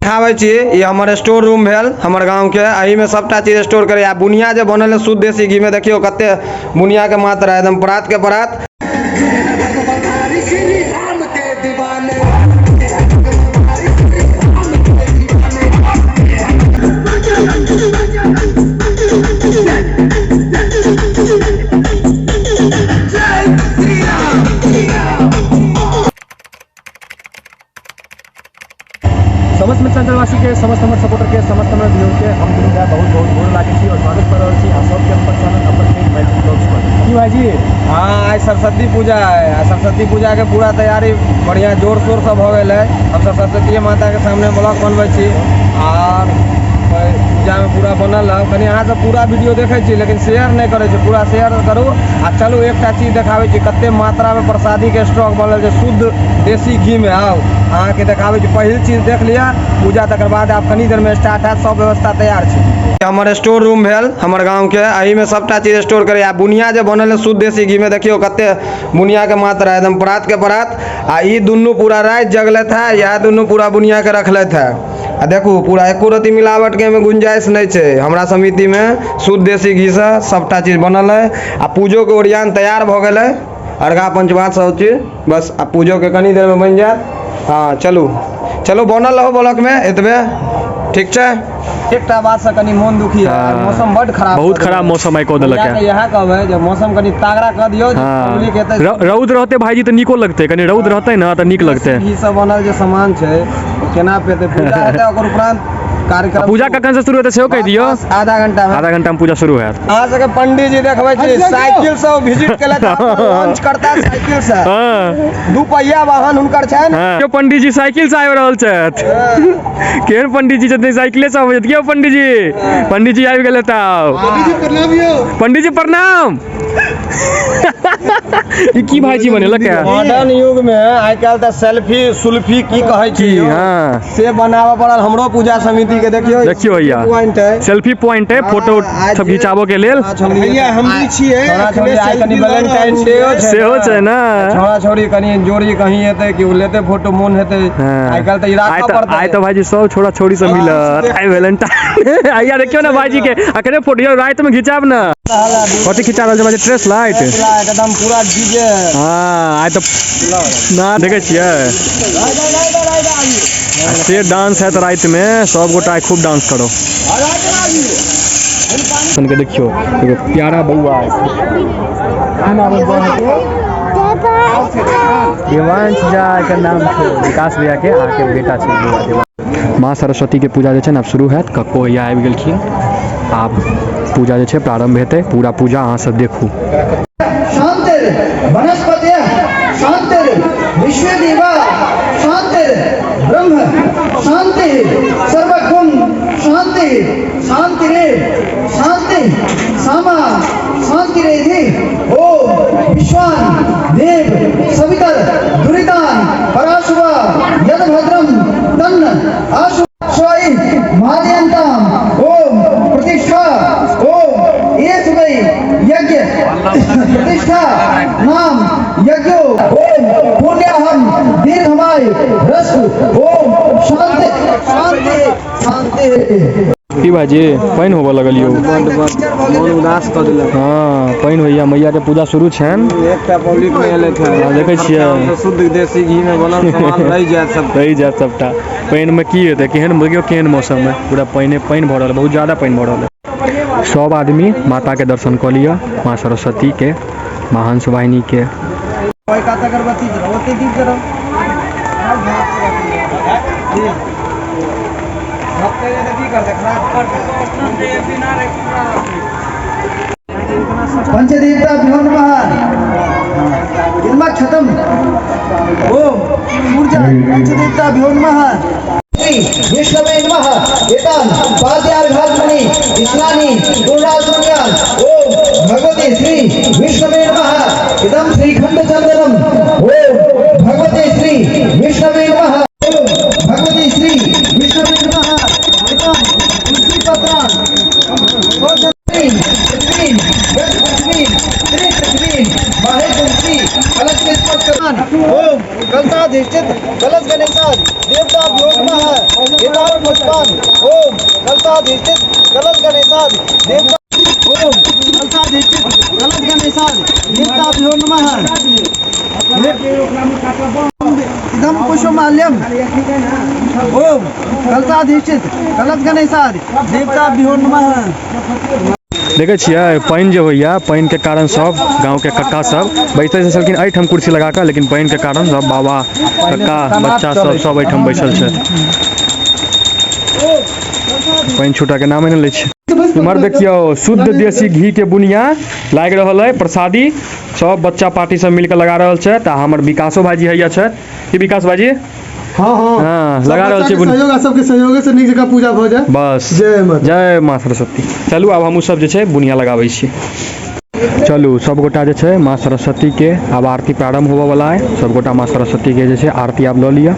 देखाबै छी, ई हमर स्टोर रूम भेल हमर गांव के। एही में सबटा चीज स्टोर करे। आ बुनिया जे बनल है शुद्ध देसी घी में, देखियो कते बुनिया के मात्रा एकदम परात के परात। समस्त मिथिलांचलवासी के, समस्त हमर सपोर्टर के, समस्त हमर व्यूअर के हम दुनू भाई बहुत बहुत गोर लागै छी और स्वागत कर रहल छी अहाँ सबके अपन चैनल अपन पेज मैथिली ब्लॉग्स पर। की भाईजी? हाँ, आज सरस्वती पूजा है। आ सरस्वती पूजा के पूरा तैयारी बढ़िया जोर शोर से भऽ गेल है। हम सब सरस्वती माता के सामने ब्लॉग बनबै छी और पूजा में पूरा बनल है। कनि अहाँ सब पूरा वीडियो देखै छी लेकिन शेयर नहि करै छी, पूरा शेयर करू। आ चलू एकटा चीज देखाबै छी, कते मात्रा में प्रसादी के स्टॉक बनल छै शुद्ध देसी घी में। आउ अहाँके देखाबै छी, पहिल चीज देख लिअ पूजा, तकर बाद आब कनी देर में स्टार्ट हैत, सब व्यवस्था तैयार छै। हमर स्टोर रूम भेल हमर गांव के, एही में सबटा चीज स्टोर करे। आ बुनिया जे बनल है शुद्ध देसी घी में, देखियो कते बुनिया के मात्रा एकदम परात के परात। आ ई दुनू पूरा राति जगलथि है, इएह दुनू पूरा बुनिया के रखलथि है। आ देखू पूरा एको रति मिलावट के एहिमे गुंजाइश नहि छै। हमरा समिति में शुद्ध देसी घी से सबटा चीज बनल है। आ पूजो के ओरियान तैयार भऽ गेल है, अर्घा पंचभात सब चीज बस। आ पूजो के कनी देर में बनि जायत। हाँ चलू चलू, बनल रहो ब्लॉक में, एतबे ठीक छै। एकटा बात से कनी मोन दुखी है, हाँ। मौसम बड खराब, बहुत खराब मौसम आइ कऽ देलक है। इएह कहबै जे मौसम कनी तगड़ा कऽ दियौ जे पब्लिक एतै। रौद रहतै भाईजी तऽ नीको लगतै, कनी रौद रहतै ने तऽ नीक लगतै। घी सब बनल जे सामान छै ओ केना पेतै? पूजा हेतै ओकर उपरांत कार्यक्रम। पूजा कखन से शुरू हेतै सेहो कहि दियौ। बस आधा घंटा में। आधा घंटा में पूजा शुरू हैत। अहाँ सबके पंडीजी देखबै छी साइकिल से विजिट केलथि, लॉन्च करता साइकिल से। हाँ। दू पहिया वाहन हुनकर छनि। हाँ। क्यों पंडीजी साइकिल से आबि रहल छथि? केहन पंडीजी छथिन, साइकिले से आबै छथि? क्यों पंडीजी? पंडीजी आबि गेलै तऽ पंडीजी प्रणाम। ई की भाईजी बनेलक है? मॉडर्न युग में आइ काल्हि तऽ सेल्फी सुल्फी की कहै छी की? हाँ। से बनाबऽ पड़ल हमरो पूजा समिति के। देखियौ देखियौ भैया। पॉइंट है, सेल्फी पॉइंट है, फोटो सब घिचाबऽ के लेल। भैया हम भी छियै, छोड़ा आइ कनि वैलेंटाइन डे छै, सेहो छै ने। छोड़ा छोड़ी कनि जोड़ी कहीं हेतै कि ओ लेतै फोटो, मोन हेतै। हाँ। आइ काल्हि तऽ ई आइ राखऽ तऽ पड़तै। आइ तऽ भाईजी सब छोड़ा छोड़ी सब मिलत आइ वैलेंटाइन। आइया देखियौ ने भाईजी के अखने फोटो यौ राति में घिचाब ने। कथी खिचा रहल छै भाईजी? ट्रेस लाइट एकदम पूरा डीजे। हाँ आइ तऽ ना देखै छियै से डांस है तऽ राति में सब गोटा आइ खूब डांस करो। के देखियौ एगो प्यारा बौआ देवांश झा के नाम छै, विकास भैया के अहाँके बेटा छै बौआ देवांश। माँ सरस्वती के पूजा जे छै ने आब शुरू हैत। कक्को भैया आबि गेलखिन, आब पूजा जे छै प्रारंभ हेतै। पूरा पूजा अहाँ सब देखू। शांतिर वनस्पतयः शांतिर विश्वदेवा शांतिर ब्रह्म शांति सर्वगुण शांति शांतिरे शांति सामा शांतिरेधि। ओम विश्वान देव सवितर दुरितान पराशुव यदभद्रम तन्न आशु स्वाई मादयन्ताम। ओम प्रतिष्ठा ओम एष वै यज्ञ प्रतिष्ठा नाम यज्ञो। ओम पुण्याहम दीर्घमाय रस्तु। ओम शांति शांति शांति। की भाईजी पानि होबऽ लगल यौ? मोन उदास कऽ देलक। हाँ पानि होइया, मैया के पूजा शुरू छनि। एकटा पब्लिक नहि एलथि हाँ, है। देखै छियै। शुद्ध देसी घी में बनल सामान रहि जायत सब। रहि जायत सबटा पानि में। की हेतै? केहन देखियौ केहन मौसम है, पूरा पानि पानि भऽ रहल है, बहुत ज्यादा पानि भऽ रहल है। सब आदमी माता के दर्शन कऽ लिअ, माँ सरस्वती के, माँ हंस वाहिनी के। ओहि कात अगरबत्ती जराउ, ओते दीप जराउ। की करतै खराब करतै। पंचदेवताभ्यो नमः। जन्माक्षतम ओम ऊर्जा पंचदेवताभ्यो नमः। श्री विष्णवे नमः। एतान पाद्यार्घात्मनि स्नानि पूर्णात्मन्यान्। ओम भगवते श्री विष्णवे नमः। इदं श्रीखंड चंदनम। ओम भगवते श्री विष्णवे नमः। ओम भगवते श्री विष्णवे नमः। एतान तुलसी पत्रान् ओम कलशाधिष्ठित कलश गणेशादि देवताभ्यो नमः। एतान् पुष्पान् ओम कलशाधिष्ठित कलश गणेशादि देवता ओम कलशाधिष्ठित कलश गणेशादि देवताभ्यो नमः। इदं पुष्पमाल्यम ओम कलशाधिष्ठित कलश गणेशादि देवताभ्यो नमः। देखै छियै, पानि जे होइए, पानिके कारण सब गाँवके कक्का सब बैसै छलखिन एहिठाम कुर्सी लगा कऽ, लेकिन पानिके कारण सब बाबा, कक्का, बच्चा सब सब एहिठाम बैसल छथि। पानि छूटऽके नामे नहि लै छै। इम्हर देखियौ, शुद्ध देसी घी के बुनिया लागि रहल है। प्रसादी सब बच्चा पार्टी सब मिलके लगा रहल छथि आ हमर विकासो भाईजी हैया छथि। की विकास भाईजी? हाँ। हाँ, लगा रहल छी बच्चा के सहयोग आ सबके सहयोग से नीक जकाँ पूजा भऽ जाय। बस। जय माता। जय माँ सरस्वती। चलू, आब हमहूँ सब जे छै बुनिया लगाबै छी। चलू, सब गोटा जे छै माँ सरस्वती के आब आरती प्रारंभ होबऽ वाला है। सब गोटा माँ सरस्वती के जे छै आरती आब लऽ लिअ।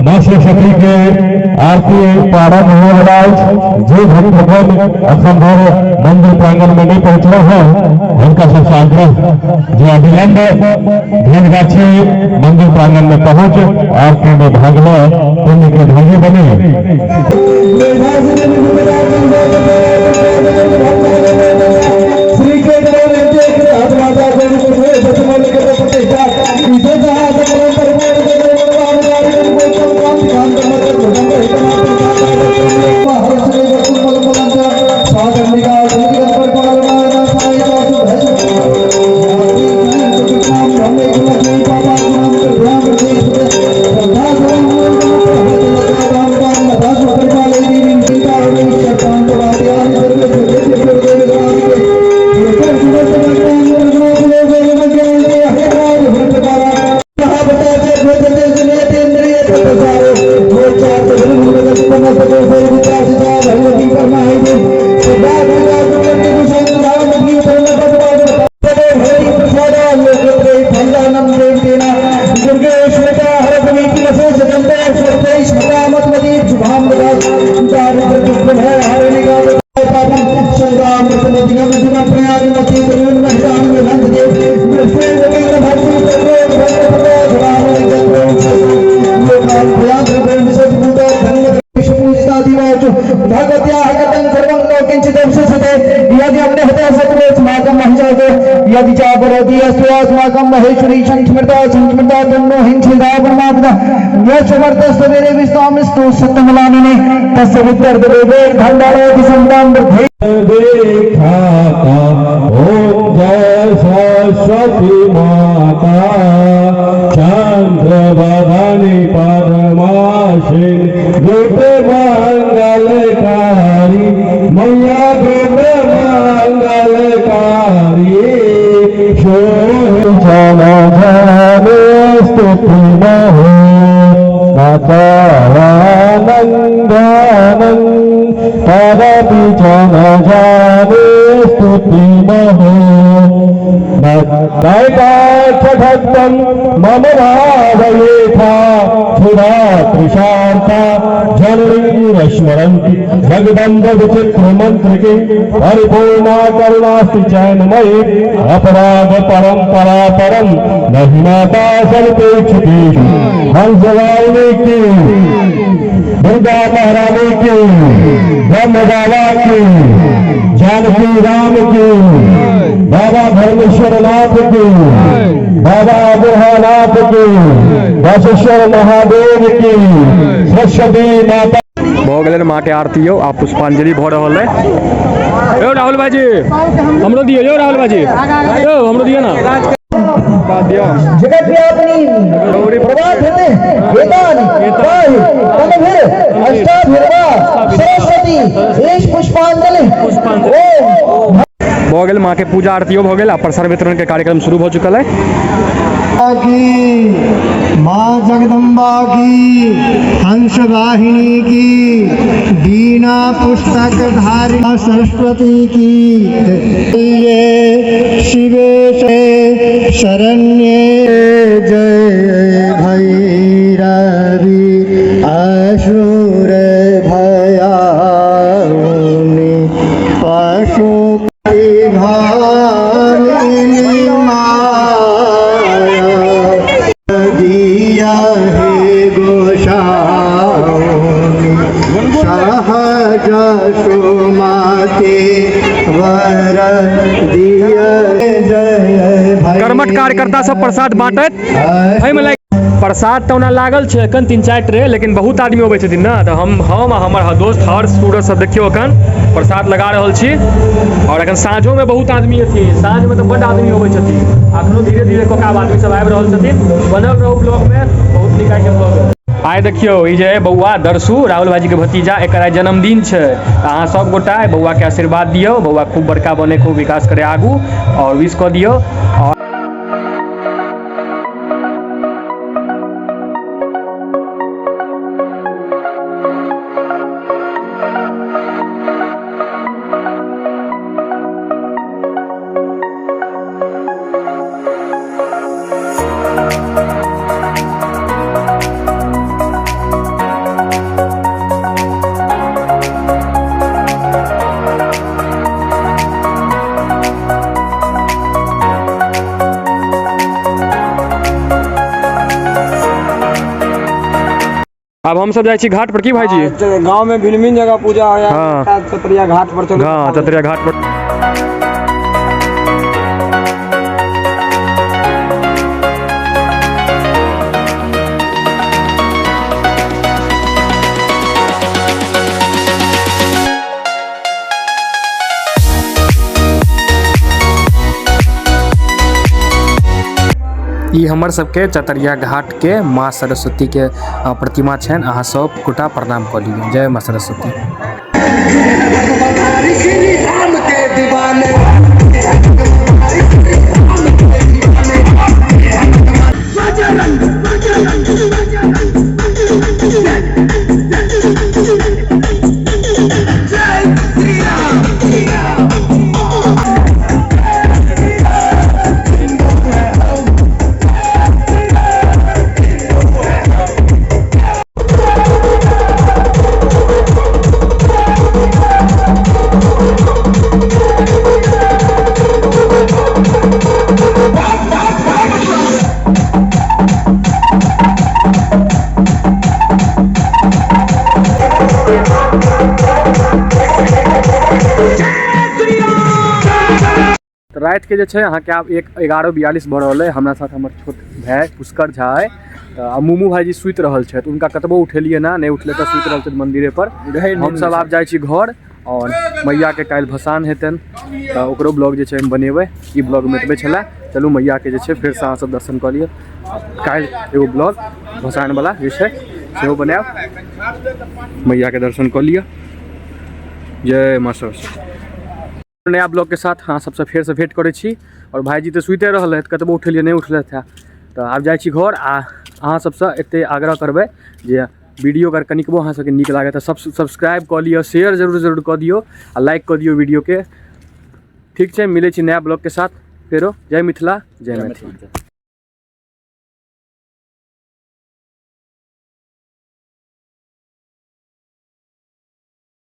माँ सरस्वती के आरती प्रारंभ होने वाला अछि। जे भक्तगण अखन धरि मंदिर प्रांगण में नहीं पहुंचल हैं, हुनका सबसे आग्रह जे अविलंब भेलगाछी मंदिर प्रांगण में पहुंच आरती में भाग ल पुण्य के भागी बने। यदि चापरोति अस्तु अस्माकं महेश्वरी संस्मृता संस्मृता तन्नो हिंसिता परमात्मा यशवर्तस्वेरे विश्वामिस्तु सत्यमलानिने तस्य विद्यर्देवे भण्डारोति संतां वृद्धि। विख्याता ओम जय सरस्वती माता। चंद्र बदनी पद्मासिनी गुड मंगलकारी मैया, गुड मंगलकारी। जाने स्तुति महो नंदन तदपि च न जाने स्तुति महो नैकाक्षभक्तं मम भावयेथा क्षुधा तृषार्ता जननीरस्मरन्ति जगदम्ब विचित्र मंत्र के परिपूर्णा करुणास्ति चैनमयी अपराध परंपरा परम नहीं माता सर्वेक्षितेषु। हंसवाहिनी की, दुर्गा महारानी की, ब्रह्म बाबा की, जानकी राम की, बाबा धर्मेश्वर नाथ की, बाबा बुढ़ानाथ की, बसेश्वर महादेव की, सरस्वती माता। भऽ गेलै माँके आरती यौ। आब पुष्पांजलि भऽ रहल है यौ। राहुल भाईजी, हमरो दियौ यौ। राहुल भाईजी यौ, हमरो दियौ ना दियौ। जगत व्यापिनी प्रभात एतानि पाहि तनभिर अष्टाभिर्वा सरस्वती एष पुष्पांजलि ओम। भऽ गेल माँके पूजा आरतियो भऽ गेल आ प्रसाद वितरण के कार्यक्रम शुरू भऽ चुकल है। की, माँ जगदम्बा की, हंस वाहिनी की, बीणा पुस्तक धारी सरस्वती की। ये शिवे से शरण्ये जय भैरवी असुर भयाउनि पशु भालिनी माया। सुहाओनी सहज सुमति वर दिय जय भैरवी। कर्मठ कार्यकर्ता सब प्रसाद बांटत। एहिमे लाइक प्रसाद तऽ ओना लागल छै एखन 3-4 ट्रे, लेकिन बहुत आदमी अबै छथिन ने, तऽ हम आ हमर दोस्त हर्ष सूरज सब देखियौ एखन प्रसाद लगा रहल छी। आओर एखन साँझोमे बहुत आदमी अथिन, साँझमे तऽ बड्ड आदमी अबै छथिन। अखनो धीरे धीरे कऽ आब आदमी सब आबि रहल छथिन। बनल रहू ब्लॉगमे, बहुत नीक आइके ब्लॉग। आइ देखियौ ई जे बौआ दर्शु, राहुल भाईजी के भतीजा, एकर आइ जन्मदिन छै। तऽ अहाँ सब गोटा बौआ के आशीर्वाद दियौ, बौआ खूब बड़का बने, खूब विकास करे आगू, आओर विश कऽ दियौ। आओर आब हम सब जाइ छी घाट पर की भाईजी? गाँव में भिन्न भिन्न जगह पूजा हो। हाँ। चतरिया घाट पर चलू। हाँ, चतरिया घाट पर। ई हमर सबके चतरिया घाट के माँ सरस्वती के प्रतिमा छनि। अहाँ सब गोटा प्रणाम कऽ लियौ। जय माँ सरस्वती। तऽ रातिके जे छै अहाँके आब 11:42 भऽ रहल अइ। हमरा साथ हमर छोट भाय पुष्कर झा अइ, तऽ आ मुमू भाईजी सुति रहल छथि। हुनका कतबो उठेलियै ना, नहि उठलै, तऽ सुति रहल छथि मन्दिरे पर। हमसब आब जाइ छी घर, आओर मैयाके काल्हि भसान हेतनि, तऽ ओकरो ब्लॉग जे छै हम बनेबै। ई ब्लॉगमे एतबे छलै। चलू मैयाके जे छै फेरसँ अहाँ सब दर्शन कऽ लिअ। काल्हि एगो ब्लॉग भसानवला जे छै सेहो बनायब। मैयाके दर्शन कऽ लिअ। जय माँ सरस्वती। नया ब्लॉग के साथ अहाँ सबसँ फेरसँ भेंट करै छी। आओर भाईजी तऽ सुइते रहलथि, कतबो उठेलियै नहि उठलथि हँ। तऽ आब जाइ छी घर, आ अहाँ सबसँ एते आग्रह करबै जे वीडियो अगर कनिकबो अहाँ सबके नीक लागत तऽ सब्सक्राइब कऽ लिअ, शेयर जरूर जरूर कऽ दियौ आ लाइक कऽ दियौ वीडियोके। ठीक छै, मिलै छी नया ब्लॉगके साथ फेरो। जय मिथिला, जय मैथिली।